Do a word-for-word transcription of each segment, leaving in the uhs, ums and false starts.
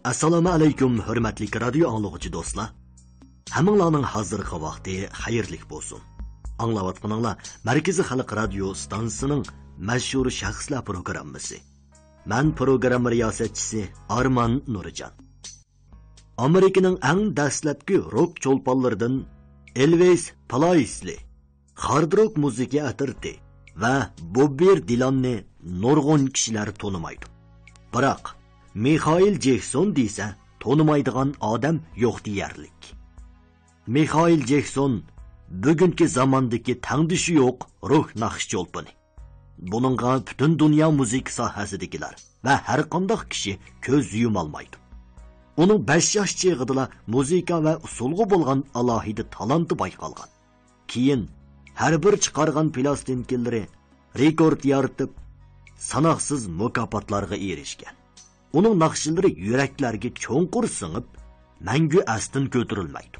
ئەسسالامۇ ئەلەيكۇم، ھۆرمەتلىك رادىيو ئاڭلىغۇچى دوستلار. ھەممىڭلارنىڭ ھازىرقى ۋاقتى خەيرلىك بولسۇن. ئاڭلاۋاتقىنىڭلار مەركىزىي خەلق رادىيو ستانسىسىنىڭ مەشھۇر شەخسلەر پروگراممىسى. مەن پروگرامما رىياسەتچىسى ئارمان نۇرجان. ئامېرىكىنىڭ ئەڭ دەسلەپكى روك چولپانلىرىدىن ئېلۋىس پلايسلى، خارد روك مۇزىكا ئەترىتى ۋە بوببى دىلاننى نۇرغۇن كىشىلەر تونۇمايدۇ. بىراق، مىخائىل جېكسون دېسە، تونۇمايدىغان ئادەم يوق دېيەرلىك. مىخائىل جېكسون بۈگۈنكى زاماندىكى تەڭدىشى يوق روك ناخشا چولپىنى. بۇنىڭغا پۈتۈن دۇنيا مۇزىكا ساھەسىدىكىلەر ۋە ھەرقانداق كىشى كۆز يۇمالمايدۇ. ئۇنىڭ بەش ياش چېغىدىلا مۇزىكا ۋە ئۇسسۇلغا بولغان ئالاھىدە تالانتى بايقالغان. كېيىن ھەر بىر چىقارغان پىلاستىنكىلىرى رېكورت يارىتىپ، ساناقسىز مۇكاپاتلارغا ئېرىشكەن. ئۇنىڭ ناخشىلىرى يۈرەكلەرگە چوڭقۇر سىڭىپ، مەڭگۈ ئەستىن كۆتۈرۈلمەيدۇ.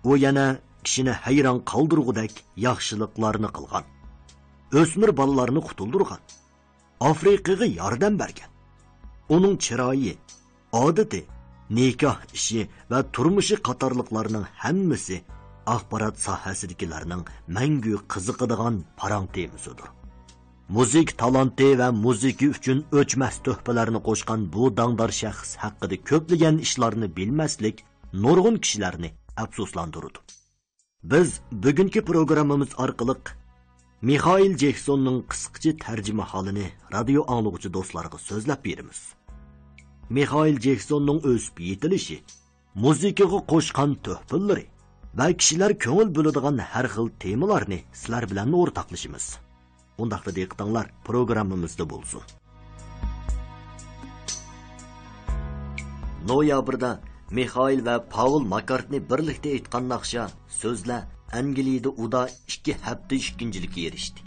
ئۇ يەنە كىشىنى ھەيران قالدۇرغۇدەك ياخشىلىقلارنى قىلغان. ئۆسمۈر بالىلارنى قۇتۇلدۇرغان. ئافرىقىغا ياردەم بەرگەن. ئۇنىڭ چىرايى، ئادىتى، نىكاھ ئىشى ۋە تۇرمۇشى قاتارلىقلارنىڭ ھەممىسى ئاخبارات ساھەسىدىكىلەرنىڭ مەڭگۈ قىزىقىدىغان پاراڭ تېمىسىدۇر. مۇزىكا تالانتى ۋە مۇزىكا ئۈچۈن ئۆچمەس تۆھپىلەرنى قوشقان بۇ داڭدار شەخس ھەققىدە كۆپلىگەن ئىشلارنى بىلمەسلىك نۇرغۇن كىشىلەرنى ئەپسۇسلاندۇرىدۇ. بىز بۈگۈنكى پروگراممىمىز ئارقىلىق مىخائىل جېكسوننىڭ قىسقىچە تەرجىمىھالىنى رادىيو ئاڭلىغۇچى دوستلارغا سۆزلەپ بېرىمىز. مىخائىل جېكسوننىڭ ئۆسۈپ يېتىلىشى، مۇزىكىغا قوشقان تۆھپىلىرى ۋە كىشىلەر كۆڭۈل بۆلىدىغان ھەر خىل تېمىلارنى سىلەر بىلەن ئورتاقلىشىمىز. ئۇنداقتا دىققىتىڭلار پروگراممىمىزدا بولسۇن. نويابىردا مىخائىل ۋە پاۋل ماكارتنى بىرلىكتە ئېيتقان ناخشا سۆزلە ئەنگلىيىدە ئۇدا ئىككى ھەپتە ئىككىنچىلىككە ئېرىشتى.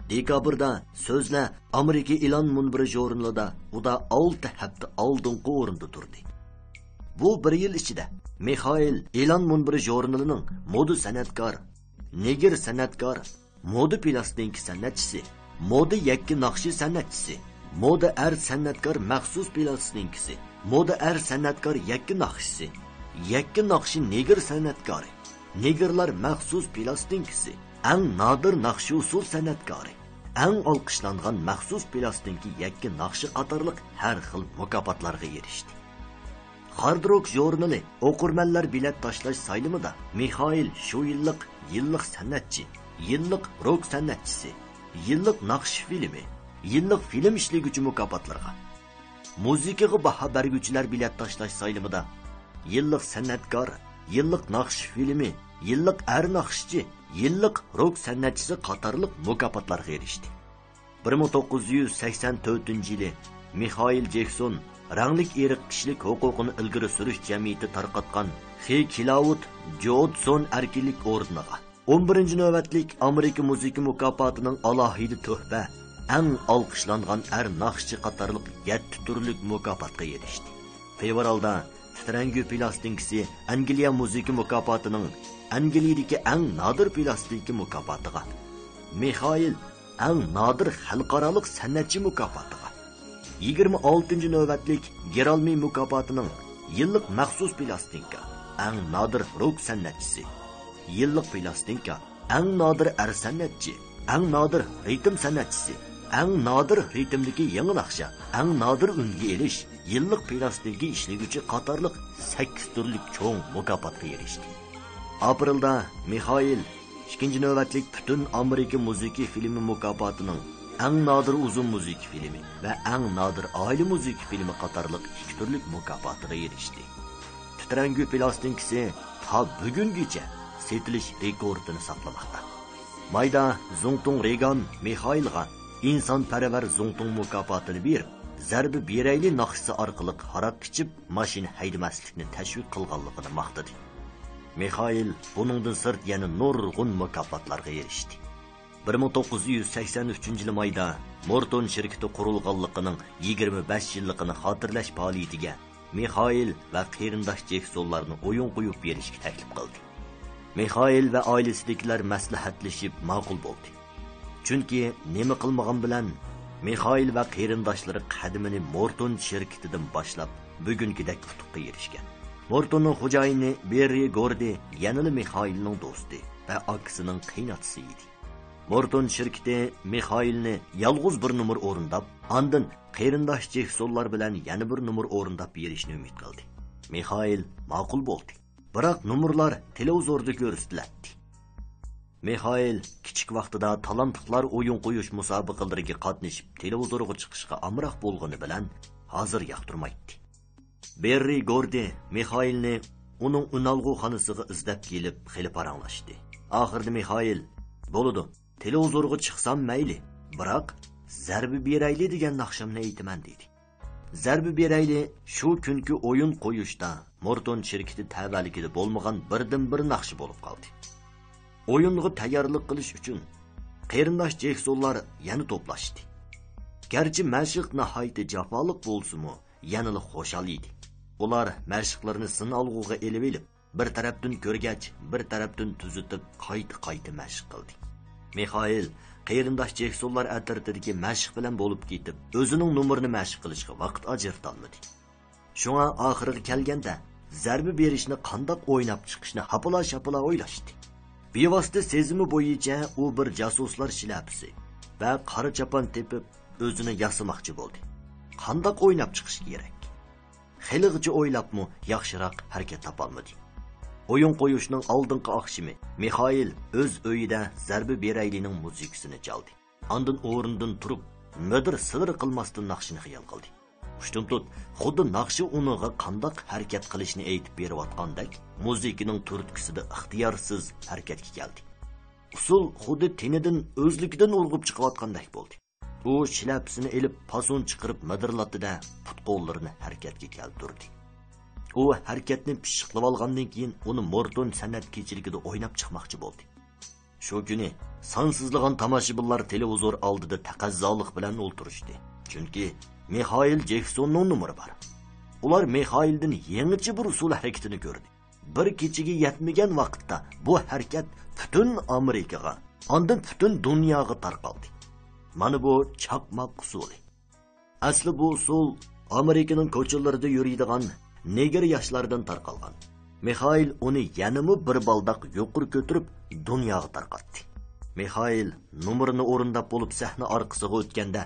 دېكابىردا سۆزلە ئامېرىكا ئېلان مۇنبىرى ژۇرنىلىدا ئۇدا ئالتە ھەپتە ئالدىنقى ئورۇندا تۇردى. بۇ بىر يىل ئىچىدە مىخائىل ئېلان مۇنبىرى ژۇرنىلىنىڭ مودا سەنئەتكار، نېگىر سەنئەتكار، مودا پىلاستىنكا سەنئەتچىسى، مودا يەككە ناخشا سەنئەتچىسى، مودا ئەر سەنئەتكار مەخسۇس پىلاستىنكىسى، مودا ئەر سەنئەتكار يەككە ناخشىسى، يەككە ناخشا نېگىر سەنئەتكارى، نېگىرلار مەخسۇس پىلاستىنكىسى، ئەڭ نادىر ناخشا ئۇسسۇل سەنئەتكارى، ئەڭ ئالقىشلانغان مەخسۇس پىلاستىنكا يەككە ناخشا قاتارلىق ھەر خىل مۇكاپاتلارغا ئېرىشتى. خارد روك ژۇرنىلى ئوقۇرمەنلەر بېلەت تاشلاش سايلىمىدا مىخائىل شۇ يىللىق يىللىق سەنئەتچى، يىللىق روك سەنئەتچىسى، يىللىق ناخشا فىلىمى، يىللىق فىلىم ئىشلىگۈچى مۇكاپاتلىرىغا، مۇزىكىغا باھا بەرگۈچىلەر بېلەت تاشلاش سايلىمىدا يىللىق سەنئەتكار، يىللىق ناخشا فىلىمى، يىللىق ئەر ناخشىچى، يىللىق روك سەنئەتچىسى قاتارلىق مۇكاپاتلارغا ئېرىشتى. بىر مىڭ توققۇز يۈز سەكسەن تۆتىنچى يىلى مىخائىل جېكسون رەڭلىك ئىرق كىشىلىك ھوقۇقىنى ئىلگىرى سۈرۈش جەمئىيىتى تارقاتقان خى كىلاۋۇد جودسون ئەركىنلىك ئوردېنىغا، ئون بىرىنچى نۆۋەتلىك ئامېرىكا مۇزىكا مۇكاپاتىنىڭ ئالاھىدە تۆھپە، ئەڭ ئالقىشلانغان ئەر ناخشىچى قاتارلىق يەتتە تۈرلۈك مۇكاپاتقا ئېرىشتى. فېۋرالدا تىترەڭگۈ پىلاستىنكىسى ئەنگلىيە مۇزىكا مۇكاپاتىنىڭ ئەنگلىيىدىكى ئەڭ نادىر پىلاستىنكا مۇكاپاتىغا، مىخائىل ئەڭ نادىر خەلقئارالىق سەنئەتچى مۇكاپاتىغا، يىگىرمە ئالتىنچى نۆۋەتلىك گېرالمى مۇكاپاتىنىڭ يىللىق مەخسۇس پىلاستىنكا، ئەڭ نادىر روك سەنئەتچىسى، يىللىق پىلاستىنكا، ئەڭ نادىر ئەر سەنئەتچى، ئەڭ نادىر رىتىم سەنئەتچىسى، ئەڭ نادىر رىتىمدىكى يېڭى ناخشا، ئەڭ نادىر ئۈنگە ئېلىش، يىللىق پىلاستىنكا ئىشلىگۈچى قاتارلىق سەككىز تۈرلۈك چوڭ مۇكاپاتقا ئېرىشتى. ئاپرېلدا مىخائىل ئىككىنچى نۆۋەتلىك پۈتۈن ئامېرىكا مۇزىكا فىلىمى مۇكاپاتىنىڭ ئەڭ نادىر ئۇزۇن مۇزىكا فىلىمى ۋە ئەڭ نادىر ئائىلە مۇزىكا فىلىمى قاتارلىق ئىككى تۈرلۈك مۇكاپاتىغا ئېرىشتى. تىترەڭگۈ پىلاستىنكىسى تا بۈگۈنگىچە سېتىلىش رېكورتىنى ساقلىماقتا. مايدا زۇڭتۇڭ رېگان مىخائىلغا ئىنسانپەرۋەر زۇڭتۇڭ مۇكاپاتىنى بېرىپ، زەربە بېرەيلى ناخشىسى ئارقىلىق ھاراق ئىچىپ، ماشىنا ھەيدىمەسلىكنى تەشۋىق قىلغانلىقىنى ماختىدى. مىخائىل بۇنىڭدىن سىرت يەنە نۇرغۇن مۇكاپاتلارغا ئېرىشتى. بىر مىڭ توققۇز يۈز سەكسەن ئۈچىنچى يىلى مايدا مورتون شىركىتى قۇرۇلغانلىقىنىڭ يىگىرمە بەش يىللىقىنى خاتىرىلەش پائالىيىتىگە مىخائىل ۋە قېرىنداش جېكسونلارنى ئويۇن قويۇپ بېرىشكە تەكلىپ قىلدى. مىخائىل ۋە ئائىلىسىدىكىلەر مەسلىھەتلىشىپ ماقۇل بولدى. چۈنكى نېمە قىلمىغان بىلەن مىخائىل ۋە قېرىنداشلىرى قەدىمىنى مورتون شىركىتىدىن باشلاپ، بۈگۈنكىدەك ئۇتۇققا ئېرىشكەن. مورتوننىڭ خوجايىنى بېررى گوردى يەنىلا مىخائىلنىڭ دوستى ۋە ئاكىسىنىڭ قېيىنئاتىسى ئىدى. مورتون شىركىتى مىخائىلنى يالغۇز بىر نومۇر ئورۇنداپ، ئاندىن قېرىنداش جېكسونلار بىلەن يەنە بىر نومۇر ئورۇنداپ بېرىشنى ئۈمىد قىلدى. مىخائىل ماقۇل بولدى. بىراق نومۇرلار تېلېۋىزوردا كۆرسىتىلەتتى. مىخائىل كىچىك ۋاقتىدا تالانتلىقلار ئويۇن قويۇش مۇسابىقىلىرىگە قاتنىشىپ، تېلېۋىزورغا چىقىشقا ئامراق بولغىنى بىلەن ھازىر ياقتۇرمايتتى. بېررى گوردى مىخائىلنى ئۇنىڭ ئۈنئالغۇخانىسىغا ئىزدەپ كېلىپ، خېلى پاراڭلاشتى. ئاخىرىدا مىخائىل، بولىدۇ، تېلېۋىزورغا چىقسام مەيلى، بىراق زەربە بېرەيلى دېگەن ناخشامنى ئېيتىمەن، دېدى. زەربە بېرەيلى شۇ كۈنكى ئويۇن قويۇشتا مورتون شىركىتى تەۋەلىكىدە بولمىغان بىردىنبىر ناخشا بولۇپ قالدى. ئويۇنغا تەييارلىق قىلىش ئۈچۈن قېرىنداش جېكسونلار يەنە توپلاشتى. گەرچە مەشىق ناھايىتى جاپالىق بولسىمۇ، يەنىلا خۇشال ئىدى. ئۇلار مەشىقلىرىنى سىنئالغۇغا ئېلىۋېلىپ، بىر تەرەپتىن كۆرگەچ، بىر تەرەپتىن تۈزىتىپ، قايتا-قايتا مەشىق قىلدى. مىخائىل قېرىنداش جېكسونلار ئەترىتىدىكى مەشىق بىلەن بولۇپ كېتىپ، ئۆزىنىڭ نومۇرىنى مەشىق قىلىشقا ۋاقىت ئاجرىتالمىدى. شۇڭا ئاخىرىغا كەلگەندە، زەربە بېرىشنى قانداق ئويناپ چىقىشنى ھاپىلا-شاپىلا ئويلاشتى. بىۋاسىتە سېزىمى بويىچە ئۇ بىر جاسۇسلار شىلەپىسى ۋە قارا چاپان تېپىپ، ئۆزىنى ياسىماقچى بولدى. قانداق ئويناپ چىقىش كېرەك؟ خېلىغىچە ئويلاپمۇ ياخشىراق ھەرىكەت تاپالمىدى. ئويۇن قويۇشنىڭ ئالدىنقى ئاخشىمى مىخائىل ئۆز ئۆيىدە زەربە بېرەيلىنىڭ مۇزىكىسىنى چالدى. ئاندىن ئورنىدىن تۇرۇپ، مىدىر-سىدىر قىلماستىن ناخشىنى خىيال قىلدى. ئۇشتۇمتۇت خۇددى ناخشا ئۇنىڭغا قانداق ھەرىكەت قىلىشنى ئېيتىپ بېرىۋاتقاندەك، مۇزىكىنىڭ تۈرتكىسىدە ئىختىيارسىز ھەرىكەتكە كەلدى. ئۇسسۇل خۇددى تېنىدىن ئۆزلۈكىدىن ئۇرغۇپ چىقىۋاتقاندەك بولدى. ئۇ شىلەپىسىنى ئېلىپ، پاسون چىقىرىپ مىدىرلاتتى-دە، پۇت-قوللىرىنى ھەرىكەتكە كەلتۈردى. ئۇ ھەرىكەتنى پىششىقلىۋالغاندىن كېيىن، ئۇنى مورتون سەنئەت كېچىلىكىدە ئويناپ چىقماقچى بولدى. شۇ كۈنى سانسىزلىغان تاماشىبىنلار تېلېۋىزور ئالدىدا تەقەززالىق بىلەن ئولتۇرۇشتى. چۈنكى مىخائىل جېكسوننىڭ نومۇرى بار. ئۇلار مىخائىلدىن يېڭىچە بىر ئۇسسۇل ھەرىكىتىنى كۆردى. بىر كېچىگە يەتمىگەن ۋاقىتتا بۇ ھەرىكەت پۈتۈن ئامېرىكىغا، ئاندىن پۈتۈن دۇنياغا تارقالدى. مانا بۇ چاقماق ئۇسسۇلى. ئەسلى بۇ ئۇسسۇل ئامېرىكىنىڭ كوچىلىرىدا يۈرىدىغان نېگىر ياشلاردىن تارقالغان. مىخائىل ئۇنى يەنىمۇ بىر بالداق يۇقىرى كۆتۈرۈپ، دۇنياغا تارقاتتى. مىخائىل نومۇرىنى ئورۇنداپ بولۇپ، سەھنە ئارقىسىغا ئۆتكەندە،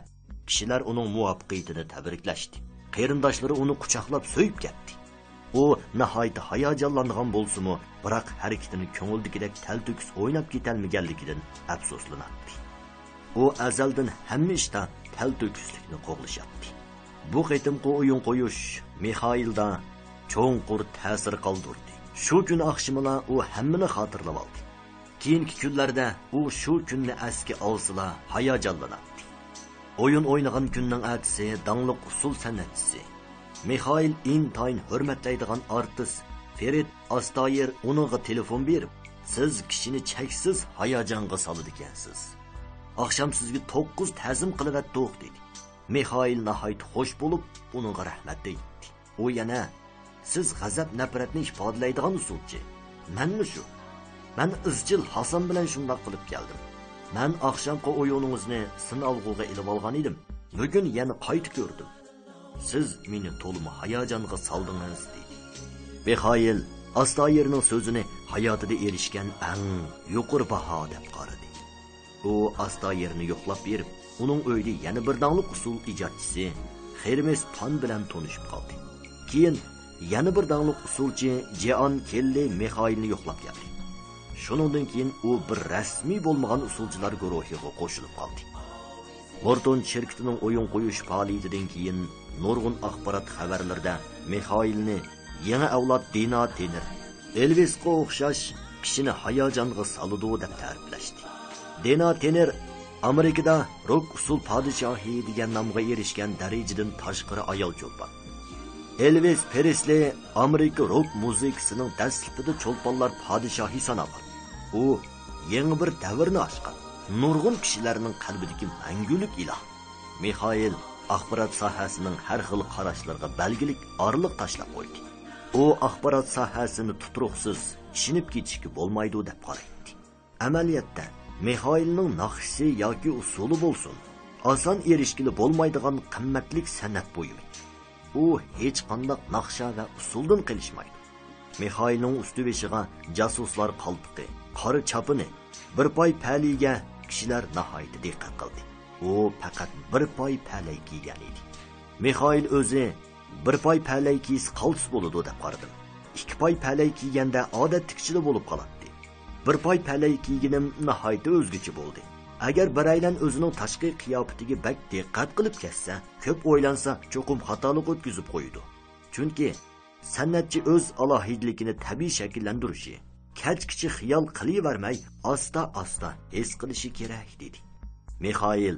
كىشىلەر ئۇنىڭ مۇۋەپپەقىيىتىنى تەبرىكلەشتى. قېرىنداشلىرى ئۇنى قۇچاقلاپ سۆيۈپ كەتتى. ئۇ ناھايىتى ھاياجانلانغان بولسىمۇ، بىراق ھەرىكىتىنى كۆڭۈلدىكىدەك تەلتۆكۈس ئويناپ كېتەلمىگەنلىكىدىن ئەپسۇسلىناتتى. ئۇ ئەزەلدىن ھەممە ئىشتا تەلتۆكۈسلۈكنى قوغلىشاتتى. بۇ قېتىمقى ئويۇن قويۇش مىخائىلدا چوڭقۇر تەسىر قالدۇردى. شۇ كۈنى ئاخشىمىلا ئۇ ھەممىنى خاتىرىلىۋالدى. كېيىنكى كۈنلەردە ئۇ شۇ كۈننى ئەسكە ئالسىلا ھاياجانلىناتتى. ئويۇن ئوينىغان كۈننىڭ ئەتىسى داڭلىق ئۇسسۇل سەنئەتچىسى، مىخائىل ئىنتايىن ھۆرمەتلەيدىغان ئارتىس فېرىد ئاستايېر ئۇنىڭغا تېلېفون بېرىپ، «سىز كىشىنى چەكسىز ھاياجانغا سالىدىكەنسىز. ئاخشام سىزگە توققۇز تەزىم قىلىۋەتتۇق» دېدى. مىخائىل ناھايىتى خوش بولۇپ، ئۇنىڭغا رەھمەت ئېيتتى. ئۇ يەنە، «سىز غەزەپ-نەپرەتنى ئىپادىلەيدىغان ئۇسسۇلچى. مەنمۇ شۇ. مەن ئىزچىل ھاسام بىلەن شۇنداق قىلىپ كەلدىم. مەن ئاخشامقى ئويۇنىڭىزنى سىنئالغۇغا ئېلىۋالغان ئىدىم. بۈگۈن يەنە قايتا كۆردۈم. سىز مېنى تولىمۇ ھاياجانغا سالدىڭىز» دېدى. مىخائىل ئاستايېرنىڭ سۆزىنى ھاياتىدا ئېرىشكەن ئەڭ يۇقىرى باھا دەپ قارىدى. ئۇ ئاستا يېرىنى يوقلاپ بېرىپ، ئۇنىڭ ئۆيىدە يەنە بىر داڭلىق ئۇسسۇل ئىجادچىسى خېرمېس پان بىلەن تونۇشۇپ قالدى. كېيىن يەنە بىر داڭلىق ئۇسسۇلچى جېئان كېللى مىخائىلنى يوقلاپ كەلدى. شۇنىڭدىن كېيىن ئۇ بىر رەسمىي بولمىغان ئۇسسۇلچىلار گۇرۇھىغا قوشۇلۇپ قالدى. مورتون شىركىتىنىڭ ئويۇن قويۇش پائالىيىتىدىن كېيىن نۇرغۇن ئاخبارات خەۋەرلىرىدە مىخائىلنى يېڭى ئەۋلاد دىنا تېنېر، ئېلۋىسقا ئوخشاش كىشىنى ھاياجانغا سالىدۇ دەپ تەرىپلەشتى. دىنا تېنېر ئامېرىكىدا روك ئۇسسۇل پادىشاھى دېگەن نامغا ئېرىشكەن دەرىجىدىن تاشقىرى ئايال چولپان. ئېلۋىس پرېسلى ئامېرىكا روك مۇزىكىسىنىڭ دەسلىپىدە چولپانلار پادىشاھى سانالغان. ئۇ يېڭى بىر دەۋرنى ئاچقان، نۇرغۇن كىشىلەرنىڭ قەلبىدىكى مەڭگۈلۈك ئىلاھ. مىخائىل ئاخبارات ساھەسىنىڭ ھەر خىل قاراشلىرىغا بەلگىلىك ئارىلىق تاشلاپ قويدى. ئۇ ئاخبارات ساھەسىنى تۇتۇرۇقسىز، چۈشىنىپ كېتىشكە بولمايدۇ دەپ قارايتتى. ئەمەلىيەتتە، مىخائىلنىڭ ناخشىسى ياكى ئۇسسۇلى بولسۇن، ئاسان ئېرىشكىلى بولمايدىغان قىممەتلىك سەنئەت بۇيۇمى. ئۇ ھېچقانداق ناخشا ۋە ئۇسسۇلدىن قېلىشمايدۇ. مىخائىلنىڭ ئۈستى بېشىغا جاسۇسلار قالپىقى، قارا چاپىنى، بىر پاي پەلىگە كىشىلەر ناھايىتى دىققەت قىلدى. ئۇ پەقەت بىر پاي پەلەي كىيگەن ئىدى. مىخائىل ئۆزى بىر پاي پەلەي كىيسە قالتىس بولىدۇ دەپ قارىدىم. ئىككى پاي پەلەي كىيگەندە ئادەتتىكىچىلا بولۇپ قالاتتى. بىر پاي پەلەي كىيگىنىم ناھايىتى ئۆزگىچە بولدى. ئەگەر بىرەيلەن ئۆزىنىڭ تاشقى قىياپىتىگە بەك دىققەت قىلىپ كەتسە، كۆپ ئويلانسا، چوقۇم خاتالىق ئۆتكۈزۈپ قويىدۇ. چۈنكى سەنئەتچى ئۆز ئالاھىدىلىكىنى تەبىئىي شەكىللەندۈرۈشى، كەچكىچە خىيال قىلىۋەرمەي، ئاستا-ئاستا ھېس قىلىشى كېرەك، دېدى. مىخائىل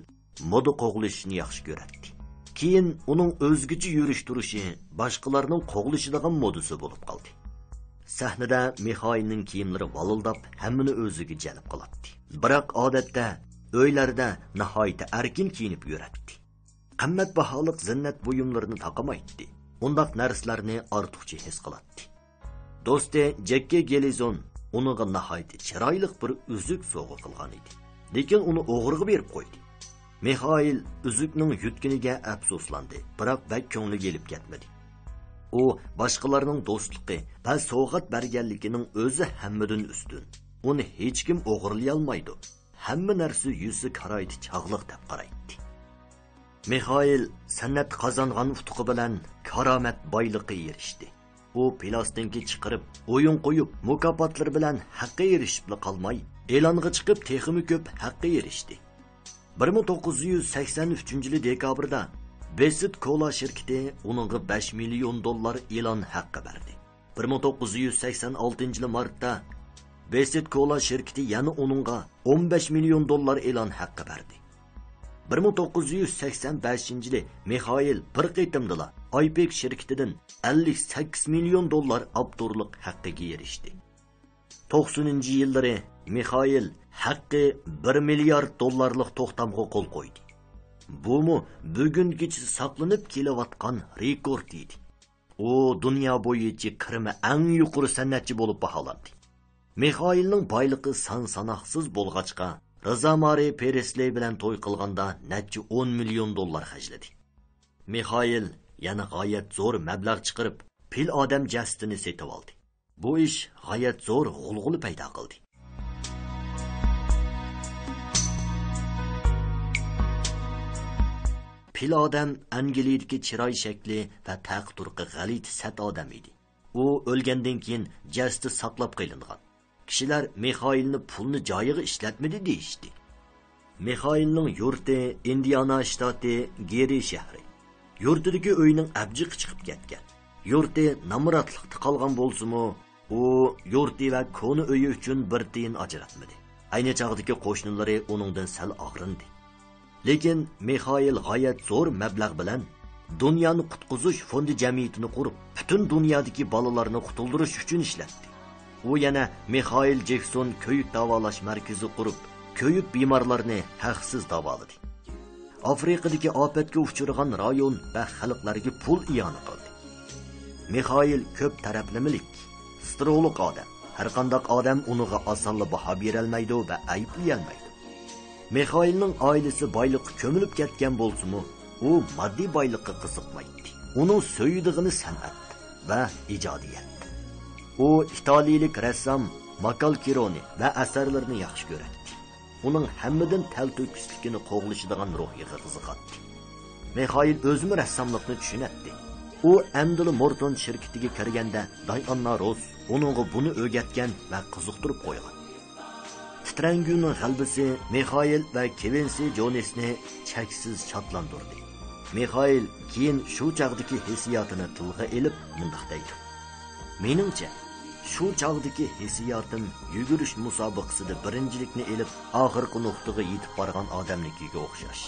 مودا قوغلىشىشنى ياخشى كۆرەتتى. كېيىن ئۇنىڭ ئۆزگىچە يۈرۈش تۇرۇشى باشقىلارنىڭ قوغلىشىدىغان مودىسى بولۇپ قالدى. سەھنىدە مىخائىلنىڭ كىيىملىرى ۋالىلداپ، ھەممىنى ئۆزىگە جەلپ قىلاتتى. بىراق ئادەتتە ئۆيلەردە ناھايىتى ئەركىن كىيىنىپ يۈرەتتى. قىممەت باھالىق زىننەت بۇيۇملىرىنى تاقىمايتتى. ئۇنداق نەرسىلەرنى ئارتۇقچە ھېس قىلاتتى. دوستى جېككى گېلىزون ئۇنىڭغا ناھايىتى چىرايلىق بىر ئۈزۈك سوۋغا قىلغان ئىدى. لېكىن ئۇنى ئوغرىغا بېرىپ قويدى. مىخائىل ئۈزۈكنىڭ يۈتكىنىگە ئەپسۇسلاندى، بىراق بەك كۆڭلىگە ئېلىپ كەتمىدى. ئۇ باشقىلارنىڭ دوستلۇقى ۋە سوۋغات بەرگەنلىكىنىڭ ئۆزى ھەممىدىن ئۈستۈن. ئۇنى ھېچكىم ئوغرىلىيالمايدۇ. ھەممە نەرسە يۈزى كارايتى چاغلىق دەپ قارايتتى. مىخائىل سەنئەتتە قازانغان ئۇتۇقى بىلەن كارامەت بايلىقى ئېرىشتى. ئۇ پىلاستىنكا چىقىرىپ، ئويۇن قويۇپ، مۇكاپاتلىرى بىلەن ھەققە ئېرىشىپلا قالماي، ئېلانغا چىقىپ تېخىمۇ كۆپ ھەققە ئېرىشتى. بىر مىڭ توققۇز يۈز سەكسەن ئۈچىنچى يىلى دېكابىردا بېسىت كولا شىركىتى ئۇنىڭغا بەش مىليون دوللار ئېلان ھەققى بەردى. بىر مىڭ توققۇز يۈز سەكسەن ئالتىنچى يىلى مارتتا بېسىت كولا شىركىتى يەنە ئۇنىڭغا ئون بەش مىليون دوللار ئېلان ھەققى بەردى. بىر مىڭ توققۇز يۈز سەكسەن بەشىنچى يىلى مىخائىل بىر قېتىمدىلا ئايپېك شىركىتىدىن ئەللىك سەككىز مىليون دوللار ئاپتورلۇق ھەققىگە ئېرىشتى. توقسىنىنچى يىللىرى مىخائىل ھەققى بىر مىليارد دوللارلىق توختامغا قول قويدى. بۇمۇ بۈگۈنگىچە ساقلىنىپ كېلىۋاتقان رېكورت ئىدى. ئۇ دۇنيا بويىچە كىرىمى ئەڭ يۇقىرى سەنئەتچى بولۇپ باھالاندى. مىخائىلنىڭ بايلىقى سان-ساناقسىز بولغاچقا، رىزا مارى پېرېسلېي بىلەن توي قىلغاندا نەچچە ئون مىليون دوللار خەجلىدى. مىخائىل يەنە غايەت زور مەبلەغ چىقىرىپ، پىل ئادەم جەسىتىنى سېتىۋالدى. بۇ ئىش غايەت زور غۇلغۇلا پەيدا قىلدى. پىل ئادەم ئەنگلىيەدىكى چىراي شەكلى ۋە تەقى-تۇرقى غەلىتە سەت ئادەم ئىدى. ئۇ ئۆلگەندىن كېيىن جەسىتى ساقلاپ قېلىنغان. كىشىلەر مىخائىلنى پۇلنى جايىغا ئىشلەتمىدى دېيىشتى. مىخائىلنىڭ يۇرتى ئىندىئانا شتاتى گېرى شەھىرى. يۇرتىدىكى ئۆينىڭ ئەبجىقى چىقىپ كەتكەن. يۇرتى نامراتلىقتا قالغان بولسىمۇ، ئۇ يۇرتى ۋە كونا ئۆيى ئۈچۈن بىر تىيىن ئاجراتمىدى. ئەينى چاغدىكى قوشنىلىرى ئۇنىڭدىن سەل ئاغرىندى. لېكىن مىخائىل غايەت زور مەبلەغ بىلەن دۇنيانى قۇتقۇزۇش فوندى جەمئىيىتىنى قۇرۇپ، پۈتۈن دۇنيادىكى بالىلارنى قۇتۇلدۇرۇش ئۈچۈن ئىشلەتتى. ئۇ يەنە مىخائىل جېكسون كۆيۈك داۋالاش مەركىزى قۇرۇپ، كۆيۈپ بىمارلارنى ھەقسىز داۋالىدى. ئافرىقىدىكى ئاپەتكە ئۇچرىغان رايون ۋە خەلقلەرگە پۇل ئىئانە قىلدى. مىخائىل كۆپ تەرەپلىمىلىك، سترولۇق ئادەم. ھەرقانداق ئادەم ئۇنىڭغا ئاسانلا باھا بېرەلمەيدۇ ۋە ئەيىبلىيەلمەيدۇ. مىخائىلنىڭ ئائىلىسى بايلىققا كۆمۈلۈپ كەتكەن بولسىمۇ، ئۇ ماددىي بايلىققا قىزىقمايتتى. ئۇنىڭ سۆيىدىغىنى سەنئەت ۋە ئىجادىيەت. ئۇ ئىتالىيىلىك رەسسام ماكال كىرونى ۋە ئەسەرلىرىنى ياخشى كۆرەتتى. ئۇنىڭ ھەممىدىن تەلتۆكۈسلۈكىنى قوغلىشىدىغان روھىغا قىزىقاتتى. مىخائىل ئۆزىمۇ رەسساملىقنى چۈشىنەتتى. ئۇ ئەمدىلا مورتون شىركىتىگە كىرگەندە، دايئاننا روس ئۇنىڭغا بۇنى ئۆگەتكەن ۋە قىزىقتۇرۇپ قويغان. تىترەڭگۈنىڭ غەلىبىسى مىخائىل ۋە كىۋىنسى جونسنى چەكسىز شادلاندۇردى. مىخائىل كېيىن شۇ چاغدىكى ھېسسىياتىنى تىلغا ئېلىپ مۇنداق دەيدۇ: مېنىڭچە، شۇ چاغدىكى ھېسسىياتىم يۈگۈرۈش مۇسابىقىسىدە بىرىنچىلىكنى ئېلىپ، ئاخىرقى نۇقتىغا يېتىپ بارغان ئادەمنىڭكىگە ئوخشاش.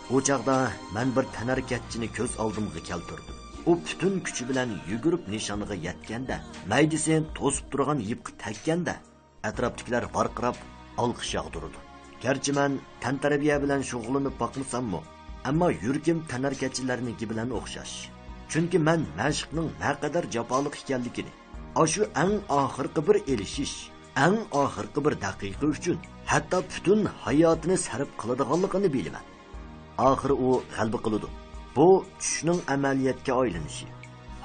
ئۇ چاغدا مەن بىر تەنھەرىكەتچىنى كۆز ئالدىمغا كەلتۈردۈم. ئۇ پۈتۈن كۈچى بىلەن يۈگۈرۈپ نىشانىغا يەتكەندە، مەيدىسى توسۇپ تۇرغان يىپقا تەگكەندە، ئەتراپتىكىلەر ۋارقىراپ ئالقىش ياغدۇرىدۇ. گەرچە مەن تەنتەربىيە بىلەن شۇغۇللىنىپ باقمىساممۇ، ئەمما يۈرىكىم تەنھەرىكەتچىلەرنىڭكى بىلەن ئوخشاش. چۈنكى مەن مەشىقنىڭ نەقەدەر جاپالىق ئىكەنلىكىنى، ئاشۇ ئەڭ ئاخىرقى بىر ئېلىشىش، ئەڭ ئاخىرقى بىر دەقىقە ئۈچۈن ھەتتا پۈتۈن ھاياتىنى سەرپ قىلىدىغانلىقىنى بىلىمەن. ئاخىرى ئۇ غەلىبە قىلىدۇ. بۇ چۈشنىڭ ئەمەلىيەتكە ئايلىنىشى،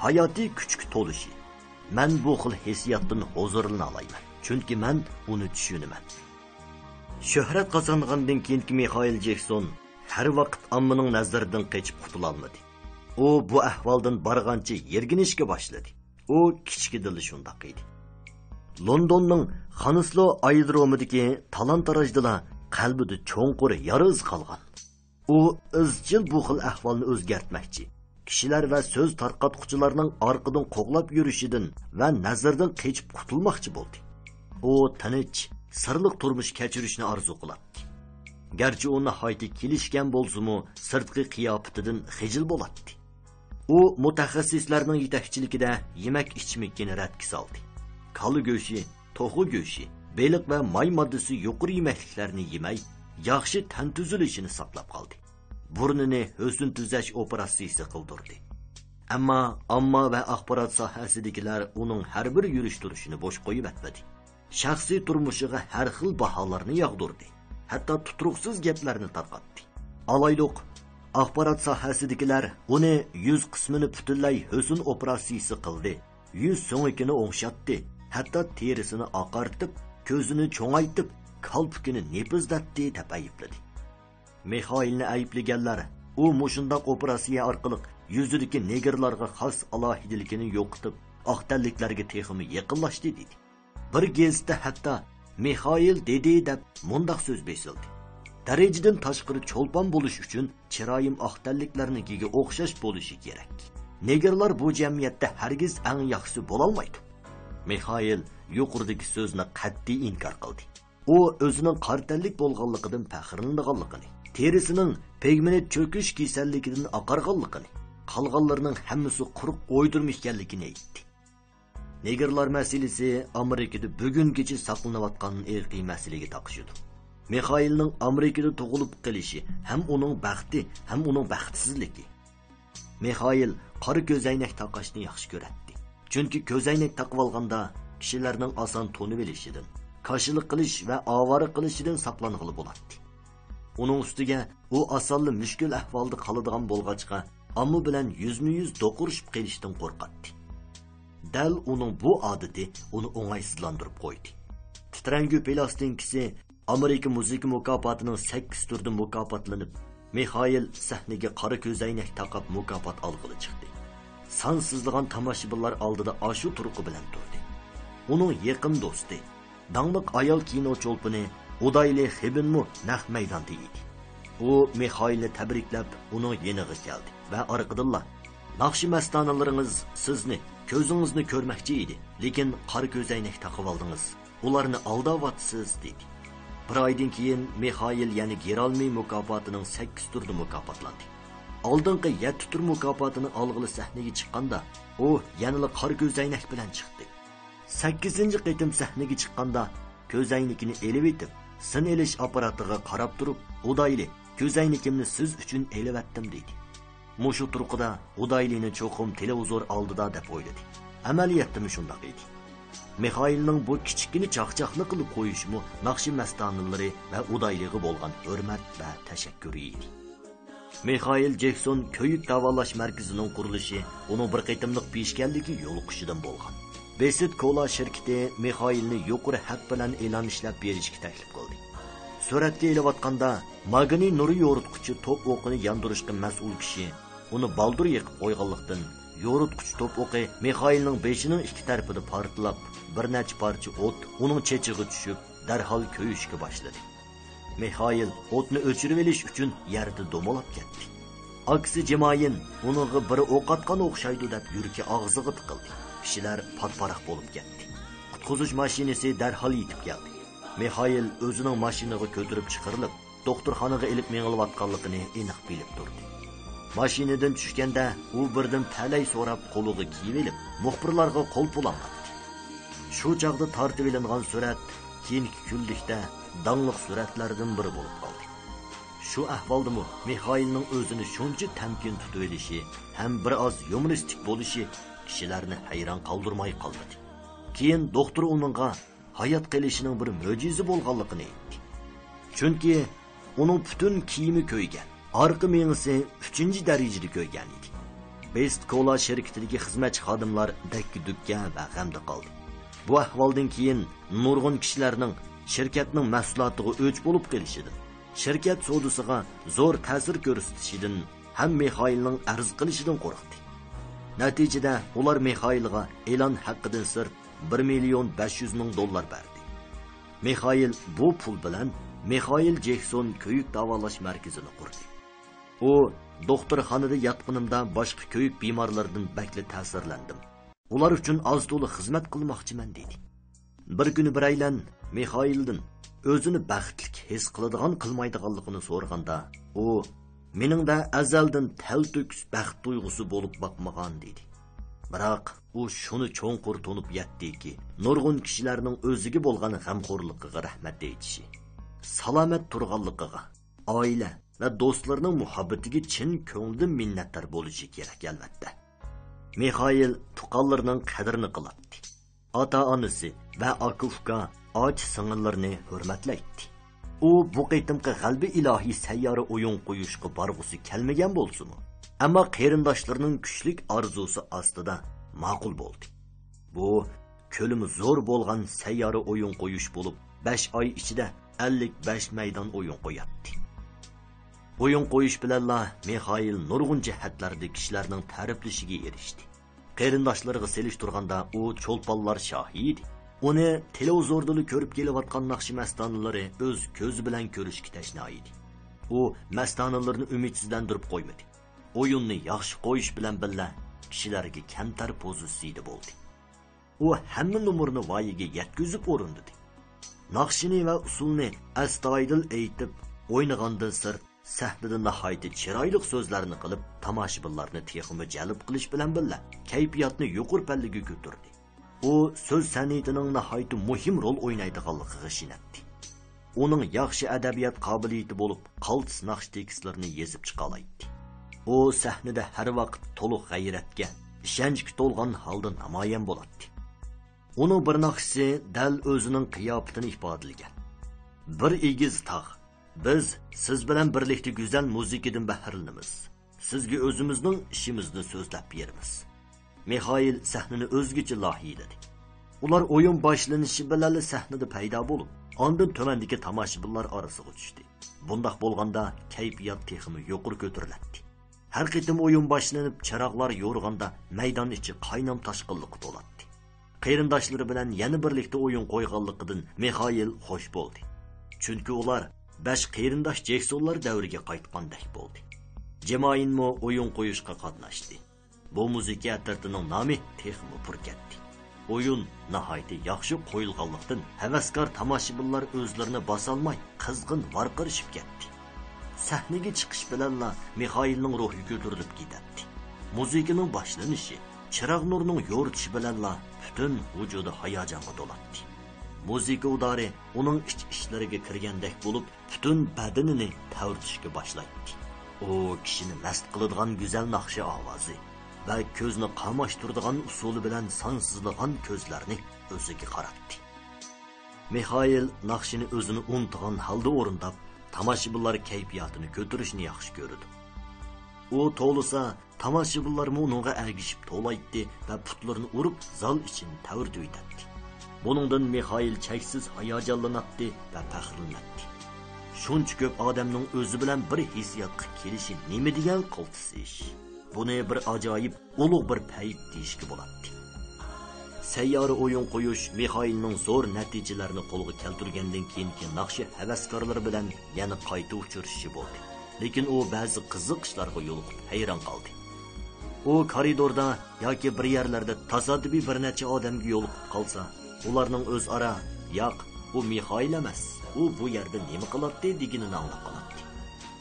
ھاياتىي كۈچكە تولۇشى. مەن بۇ خىل ھېسسىياتتىن ھۇزۇرلىنالايمەن، چۈنكى مەن ئۇنى چۈشىنىمەن. شۆھرەت قازانغاندىن كېيىنكى مىخائىل جېكسون ھەر ۋاقىت ئاممىنىڭ نەزىرىدىن قېچىپ قۇتۇلالمىدى. ئۇ بۇ ئەھۋالدىن بارغانچە يىرگىنىشكە باشلىدى. ئۇ كىچىكىدىنلا شۇنداق ئىدى. لوندوننىڭ خانسلو ئايرودرومىدىكى تالان-تاراجدىلا قەلبىدە چوڭقۇر يارا ئىز قالغان. ئۇ ئىزچىل بۇ خىل ئەھۋالنى ئۆزگەرتمەكچى، كىشىلەر ۋە سۆز تارقاتقۇچىلارنىڭ ئارقىدىن قوغلاپ يۈرۈشىدىن ۋە نەزىرىدىن قېچىپ قۇتۇلماقچى بولدى. ئۇ تىنچ، سىرلىق تۇرمۇش كەچۈرۈشنى ئارزۇ قىلاتتى. گەرچە ئۇ ناھايىتى كېلىشكەن بولسىمۇ، سىرتقى قىياپىتىدىن خىجىل بولاتتى. ئۇ مۇتەخەسسىسلەرنىڭ يېتەكچىلىكىدە يېمەك-ئىچمىكىنى رەتكە سالدى. كالا گۆشى، توخۇ گۆشى، بېلىق ۋە ماي ماددىسى يۇقىرى يېمەكلىكلەرنى يېمەي، ياخشى تەن تۈزۈلۈشىنى ساقلاپ قالدى. بۇرنىنى ھۆسن تۈزەش ئوپېراتسىيىسى قىلدۇردى. ئەمما ئامما ۋە ئاخبارات ساھەسىدىكىلەر ئۇنىڭ ھەر بىر يۈرۈش-تۇرۇشىنى بوش قويۇۋەتمىدى. شەخسىي تۇرمۇشىغا ھەر خىل باھالارنى ياغدۇردى. ھەتتا تۇتۇرۇقسىز گەپلەرنى تارقاتتى. ئالايلۇق، ئاخبارات ساھەسىدىكىلەر ئۇنى يۈز قىسمىنى پۈتۈنلەي ھۆسن ئوپېراتسىيىسى قىلدى، يۈز سۆڭىكىنى ئوڭشاتتى، ھەتتا تېرىسىنى ئاقارتىپ، كۆزىنى چوڭايتىپ، كالپۇكىنى نېپىزلەتتى، دەپ ئەيىبلىدى. مىخائىلنى ئەيىبلىگەنلەر ئۇ مۇشۇنداق ئوپېراتسىيە ئارقىلىق يۈزىدىكى نېگىرلارغا خاس ئالاھىدىلىكىنى يوقىتىپ، ئاق تەنلىكلەرگە تېخىمۇ يېقىنلاشتى، دېدى. بىر گېزىتتە ھەتتا مىخائىل دېدى دەپ مۇنداق سۆز بېسىلدى: «دەرىجىدىن تاشقىرى چولپان بولۇش ئۈچۈن چىرايىم ئاق تەنلىكلەرنىڭكىگە ئوخشاش بولۇشى كېرەك. نېگىرلار بۇ جەمئىيەتتە ھەرگىز ئەڭ ياخشىسى بولالمايدۇ.» مىخائىل يۇقىرىدىكى سۆزنى قەتئىي ئىنكار قىلدى. ئۇ ئۆزىنىڭ قارا تەنلىك بولغانلىقىدىن پەخىرلىنىدىغانلىقىنى، تېرىسىنىڭ پىگمېنت چۆكۈش كېسەللىكىدىن ئاقارغانلىقىنى، قالغانلىرىنىڭ ھەممىسى قۇرۇق ئويدۇرما ئىكەنلىكىنى ئېيتتى. نېگىرلار مەسىلىسى ئامېرىكىدا بۈگۈنگىچە ساقلىنىۋاتقان ئىرقىي مەسىلىگە تاقىشىدۇ. مىخائىلنىڭ ئامېرىكىدا تۇغۇلۇپ قېلىشى ھەم ئۇنىڭ بەختى، ھەم ئۇنىڭ بەختسىزلىكى. مىخائىل قارا كۆزەينەك تاقاشنى ياخشى كۆرەتتى. چۈنكى كۆزەينەك تاقىۋالغاندا كىشىلەرنىڭ ئاسان تونۇۋېلىشىدىن، كاشىلا قىلىش ۋە ئاۋارە قىلىشىدىن ساقلانغىلى بولاتتى. ئۇنىڭ ئۈستىگە ئۇ ئاسانلا مۈشكۈل ئەھۋالدا قالىدىغان بولغاچقا، ئامما بىلەن يۈزمۇ يۈز دوقۇرۇشۇپ قېلىشتىن قورقاتتى. دەل ئۇنىڭ بۇ ئادىتى ئۇنى ئوڭايسىزلاندۇرۇپ قويدى. تىترەڭگۈ پىلاستىنكىسى ئامېرىكا مۇزىكا مۇكاپاتىنىڭ سەككىز تۈرىدە مۇكاپاتلىنىپ، مىخائىل سەھنىگە قارا كۆزەينەك تاقاپ مۇكاپات ئالغىلى چىقتى. سانسىزلىغان تاماشىبىنلار ئالدىدا ئاشۇ تۇرقى بىلەن تۇردى. ئۇنىڭ يېقىن دوستى، داڭلىق ئايال كىنو چولپىنى ئۇدايلى خېبىنمۇ نەق مەيداندا ئىدى. ئۇ مىخائىلنى تەبرىكلەپ، ئۇنىڭ يېنىغا كەلدى ۋە ئارقىدىنلا، «ناخشا مەستانىلىرىڭىز سىزنى، كۆزىڭىزنى كۆرمەكچى ئىدى، لېكىن قارا كۆزەينەك تاقىۋالدىڭىز. ئۇلارنى ئالداۋاتىسىز» دېدى. بىر ئايدىن كېيىن مىخائىل يەنە گېرالمى مۇكاپاتىنىڭ سەككىز تۈرىدە مۇكاپاتلاندى. ئالدىنقى يەتتە تۈر مۇكاپاتىنى ئالغىلى سەھنىگە چىققاندا، ئۇ يەنىلا قارا كۆزەينەك بىلەن چىقتى. سەككىزىنچى قېتىم سەھنىگە چىققاندا، كۆزەينىكىنى ئېلىۋېتىپ، سىن ئېلىش ئاپپاراتىغا قاراپ تۇرۇپ، ئۇدايلى، «كۆزەينىكىمنى سىز ئۈچۈن ئېلىۋەتتىم» دېدى. مۇشۇ تۇرقىدا ئۇدايلىنى چوقۇم تېلېۋىزور ئالدىدا دەپ ئويلىدى. ئەمەلىيەتتىمۇ شۇنداق ئىدى. مىخائىلنىڭ بۇ كىچىككىنە چاقچاقنى قىلىپ قويۇشىمۇ ناخشا مەستانىلىرى ۋە ئۇدايلىغا بولغان ھۆرمەت ۋە تەشەككۈرى ئىدى. مىخائىل جېكسون كۆيۈك داۋالاش مەركىزىنىڭ قۇرۇلۇشى ئۇنىڭ بىر قېتىملىق پېشكەللىكى يولۇقۇشىدىن بولغان. بېسىت كولا شىركىتى مىخائىلنى يۇقىرى ھەق بىلەن ئېلان ئىشلەپ بېرىشكە تەكلىپ قىلدى. سۈرەتكە ئېلىۋاتقاندا، ماگنىي نۇرى يورۇتقۇچى توپ ئوقىنى ياندۇرۇشقا مەسئۇل كىشى ئۇنى بالدۇر يېقىپ قويغانلىقتىن، يورۇتقۇچ توپ ئوقى مىخائىلنىڭ بېشىنىڭ ئىككى تەرىپىدە پارتلاپ، بىر نەچچە پارچە ئوت ئۇنىڭ چېچىغا چۈشۈپ، دەرھال كۆيۈشكە باشلىدى. مىخائىل ئوتنى ئۆچۈرۈۋېلىش ئۈچۈن يەردە دومىلاپ كەتتى. ئاكىسى جىمايىن ئۇنىڭغا بىرى ئوق ئاتقان ئوخشايدۇ دەپ يۈرىكى ئاغزىغا تىقىلدى. كىشىلەر پاتىپاراق بولۇپ كەتتى. قۇتقۇزۇش ماشىنىسى دەرھال يېتىپ كەلدى. مىخائىل ئۆزىنىڭ ماشىنىغا كۆتۈرۈپ چىقىرىلىپ، دوختۇرخانىغا ئېلىپ مېڭىلىۋاتقانلىقىنى ئېنىق بىلىپ تۇردى. ماشىنىدىن چۈشكەندە ئۇ بىردىن تەلەي سوراپ قولىغا كىيىۋېلىپ، مۇخبىرلارغا قول پۇلاڭلاتتى. شۇ چاغدا تارتىۋېلىنغان سۈرەت كېيىنكى كۈنلۈكتە داڭلىق سۈرەتلەردىن بىرى بولۇپ قالدى. شۇ ئەھۋالدىمۇ مىخائىلنىڭ ئۆزىنى شۇنچە تەمكىن تۇتۇۋېلىشى ھەم بىر ئاز يۇمۇرىستىك بولۇشى كىشىلەرنى ھەيران قالدۇرماي قالمىدى. كېيىن دوختۇر ئۇنىڭغا ھايات قېلىشىنىڭ بىر مۆجىزە بولغانلىقىنى ئېيتتى. چۈنكى ئۇنىڭ پۈتۈن كىيىمى كۆيگەن، ئارقا مېڭىسى ئۈچىنچى دەرىجىدە كۆيگەن ئىدى. بېست كولا شىركىتىدىكى خىزمەتچى خادىملار دەككە-دۈككە ۋە غەمدە قالدى. بۇ ئەھۋالدىن كېيىن نۇرغۇن كىشىلەرنىڭ شىركەتنىڭ مەھسۇلاتىغا ئۆچ بولۇپ قېلىشىدىن، شىركەت سودىسىغا زور تەسىر كۆرسىتىشىدىن ھەم مىخائىلنىڭ ئەرز قىلىشىدىن قورقتى. نەتىجىدە ئۇلار مىخائىلغا ئېلان ھەققىدىن سىرت بىر مىليون بەش يۈز مىڭ دوللار بەردى. مىخائىل بۇ پۇل بىلەن مىخائىل جېكسون كۆيۈك داۋالاش مەركىزىنى قۇردى. ئۇ، دوختۇرخانىدا ياتقىنىمدا باشقا كۆيۈك بىمارلاردىن بەكلا تەسىرلەندىم. ئۇلار ئۈچۈن ئاز-تولا خىزمەت قىلماقچىمەن، دېدى. بىر كۈنى بىرەيلەن مىخائىلدىن ئۆزىنى بەختلىك ھېس قىلىدىغان قىلمايدىغانلىقىنى سورىغاندا، ئۇ، مېنىڭدە ئەزەلدىن تەلتۆكۈس بەخت تۇيغۇسى بولۇپ باقمىغان، دېدى. بىراق ئۇ شۇنى چوڭقۇر تونۇپ يەتتىكى، نۇرغۇن كىشىلەرنىڭ ئۆزىگە بولغان غەمخورلۇقىغا رەھمەت ئېيتىشى، سالامەت تۇرغانلىقىغا، ئائىلە ۋە دوستلىرىنىڭ مۇھەببىتىگە چىن كۆڭلىدىن مىننەتدار بولۇشى كېرەك، ئەلۋەتتە. مىخائىل تۇغقانلىرىنىڭ قەدرىنى قىلاتتى. ئاتا-ئانىسى ۋە ئاكا-ئۇكا، ئاچا-سىڭىللىرىنى ھۆرمەتلەيتتى. ئۇ بۇ قېتىمقى غەلىبە ئىلاھىي سەييارە ئويۇن قويۇشقا بارغۇسى كەلمىگەن بولسىمۇ، ئەمما قېرىنداشلىرىنىڭ كۈچلۈك ئارزۇسى ئاستىدا ماقۇل بولدى. بۇ كۆلىمى زور بولغان سەييارە ئويۇن قويۇش بولۇپ، بەش ئاي ئىچىدە ئەللىك بەش مەيدان ئويۇن قوياتتى. ئويۇن قويۇش بىلەنلا مىخائىل نۇرغۇن جەھەتلەردە كىشىلەرنىڭ تەرىپلىشىگە ئېرىشتى. قېرىنداشلىرىغا سېلىشتۇرغاندا ئۇ چولپانلار شاھى ئىدى. ئۇنى تېلېۋىزوردىلا كۆرۈپ كېلىۋاتقان ناخشا مەستانىلىرى ئۆز كۆزى بىلەن كۆرۈشكە تەشنا ئىدى. ئۇ مەستانىلىرىنى ئۈمىدسىزلەندۈرۈپ قويمىدى. ئويۇننى ياخشى قويۇش بىلەن بىللە، كىشىلەرگە كەمتەر پوزىتسىيىدە بولدى. ئۇ ھەممە نومۇرنى ۋايىگە يەتكۈزۈپ ئورۇندىدى. ناخشىنى ۋە ئۇسسۇلنى ئەستايىدىل ئېيتىپ ئوينىغاندىن سىرت، سەھنىدە ناھايىتى چىرايلىق سۆزلەرنى قىلىپ، تاماشىبىنلارنى تېخىمۇ جەلپ قىلىش بىلەن بىللە، كەيپىياتنى يۇقىرى پەللىگە كۆتۈردى. ئۇ سۆز سەنئىتىنىڭ ناھايىتى مۇھىم رول ئوينايدىغانلىقىغا ئىشىنەتتى. ئۇنىڭ ياخشى ئەدەبىيات قابىلىيىتى بولۇپ، قالتىس ناخشا تېكىستلىرىنى يېزىپ چىقالايتتى. ئۇ سەھنىدە ھەر ۋاقىت تولۇق غەيرەتكە، ئىشەنچكە تولغان ھالدا نامايان بولاتتى. ئۇنىڭ بىر ناخشىسى دەل ئۆزىنىڭ قىياپىتىنى ئىپادىلىگەن. بىر ئېگىز تاغ، بىز سىز بىلەن بىرلىكتە گۈزەل مۇزىكىدىن بەھرىلىنىمىز. سىزگە ئۆزىمىزنىڭ ئىشىمىزنى سۆزلەپ بېرىمىز. مىخائىل سەھنىنى ئۆزگىچە لايىھىلىدى. ئۇلار ئويۇن باشلىنىشى بىلەنلا سەھنىدە پەيدا بولۇپ، ئاندىن تۆۋەندىكى تاماشىبىنلار ئارىسىغا چۈشتى. بۇنداق بولغاندا كەيپىيات تېخىمۇ يۇقىرى كۆتۈرۈلەتتى. ھەر قېتىم ئويۇن باشلىنىپ، چىراغلار يورۇغاندا مەيدان ئىچى قاينام تاشقىنلىققا تولاتتى. قېرىنداشلىرى بىلەن يەنە بىرلىكتە ئويۇن قويغانلىقىدىن مىخائىل خوش بولدى. چۈنكى ئۇلار بەش قېرىنداش جېكسونلار دەۋرىگە قايتقاندەك بولدى. جېمايىنمۇ ئويۇن قويۇشقا قاتناشتى. بۇ مۇزىكا ئەترىتىنىڭ نامى تېخىمۇ پۈركەتتى. ئويۇن ناھايىتى ياخشى قويۇلغانلىقتىن، ھەۋەسكار تاماشىبىنلار ئۆزلىرىنى باسالماي، قىزغىن ۋارقىرىشىپ كەتتى. سەھنىگە چىقىش بىلەنلا مىخائىلنىڭ روھى كۆتۈرۈلۈپ كېتەتتى. مۇزىكىنىڭ باشلىنىشى، چىراغ نۇرنىڭ يورۇتۇشى بىلەنلا پۈتۈن ۋۇجۇدى ھاياجانغا تولاتتى. مۇزىكا ئۇدارى ئۇنىڭ ئىچ-ئىچلىرىگە كىرگەندەك بولۇپ، پۈتۈن بەدىنىنى تەۋرىتىشكە باشلايتتى. ئۇ كىشىنى مەست قىلىدىغان گۈزەل ناخشا ئاۋازى ۋە كۆزنى قاماشتۇرىدىغان ئۇسسۇلى بىلەن سانسىزلىغان كۆزلەرنى ئۆزىگە قاراتتى. مىخائىل ناخشىنى ئۆزىنى ئۇنتۇغان ھالدا ئورۇنداپ، تاماشىبىنلار كەيپىياتىنى كۆتۈرۈشنى ياخشى كۆرىدۇ. ئۇ توۋلىسا، تاماشىبىنلارمۇ ئۇنىڭغا ئەگىشىپ توۋلايتتى ۋە پۇتلىرىنى ئۇرۇپ، زال ئىچىنى تەۋرىتىۋېتەتتى. بۇنىڭدىن مىخائىل چەكسىز ھاياجانلىناتتى ۋە پەخىرلىنەتتى. شۇنچە كۆپ ئادەمنىڭ ئۆزى بىلەن بىر ھېسسىياتقا كېلىشى نېمە دېگەن قالتىس ئىش! بۇنى بىر ئاجايىپ، ئۇلۇغ بىر پەيت دېيىشكە بولاتتى. سەييارە ئويۇن قويۇش مىخائىلنىڭ زور نەتىجىلەرنى قولغا كەلتۈرگەندىن كېيىنكى ناخشا ھەۋەسكارلىرى بىلەن يەنە قايتا ئۇچرىشىشى بولدى. لېكىن ئۇ بەزى قىزىق ئىشلارغا يولۇقۇپ ھەيران قالدى. ئۇ كارىدوردا ياكى بىر يەرلەردە تاسادىپىي بىر نەچچە ئادەمگە يولۇقۇپ قالسا، ئۇلارنىڭ ئۆزئارا، «ياق، ئۇ مىخائىل ئەمەس، ئۇ بۇ يەردە نېمە قىلاتتى؟» دېگىنىنى ئاڭلاپ قالاتتى.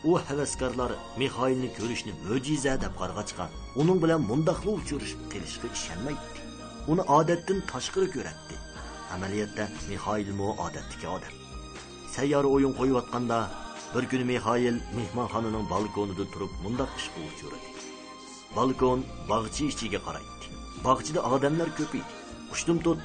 ئۇ ھەۋەسكارلار مىخائىلنى كۆرۈشنى مۆجىزە دەپ قارىغاچقا، ئۇنىڭ بىلەن مۇنداقلا ئۇچرىشىپ قېلىشقا ئىشەنمەيتتى. ئۇنى ئادەتتىن تاشقىرى كۆرەتتى. ئەمەلىيەتتە مىخائىلمۇ ئادەتتىكى ئادەم. سەييارە ئويۇن قويۇۋاتقاندا، بىر كۈنى مىخائىل مېھمانخانىنىڭ بالكونىدا تۇرۇپ مۇنداق ئىشقا ئۇچرىدى. بالكون باغچە ئىچىگە قارايتتى. باغچىدا ئادەملەر كۆپ ئىدى. ئۇشتۇمتۇت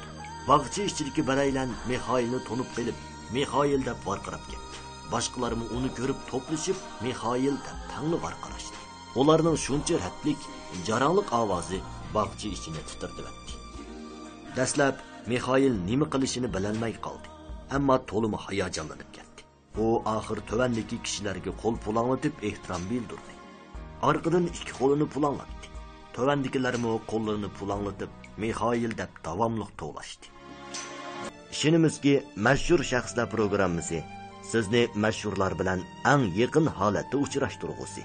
باغچە ئىچىدىكى بىرەيلەن مىخائىلنى تونۇپ قېلىپ، «مىخائىل!» دەپ ۋارقىراپ كەتتى. باشقىلارمۇ ئۇنى كۆرۈپ توپلىشىپ، مىخائىل دەپ تەڭلا ۋارقىراشتى. ئۇلارنىڭ شۇنچە رەتلىك، جاراڭلىق ئاۋازى باغچە ئىچىنى تىترىتىۋەتتى. دەسلەپ مىخائىل نېمە قىلىشىنى بىلەلمەي قالدى، ئەمما تولىمۇ ھاياجانلىنىپ كەتتى. ئۇ ئاخىر تۆۋەندىكى كىشىلەرگە قول پۇلاڭلىتىپ ئېھتىرام بىلدۈردى. ئارقىدىن ئىككى قولىنى پۇلاڭلاتتى. تۆۋەندىكىلەرمۇ قوللىرىنى پۇلاڭلىتىپ، مىخائىل دەپ داۋاملىق توۋلاشتى. ئىشىنىمىزكى، مەشھۇر شەخسلەر پروگراممىسى سىزنى مەشھۇرلار بىلەن ئەڭ يېقىن ھالەتتە ئۇچراشتۇرغۇسى.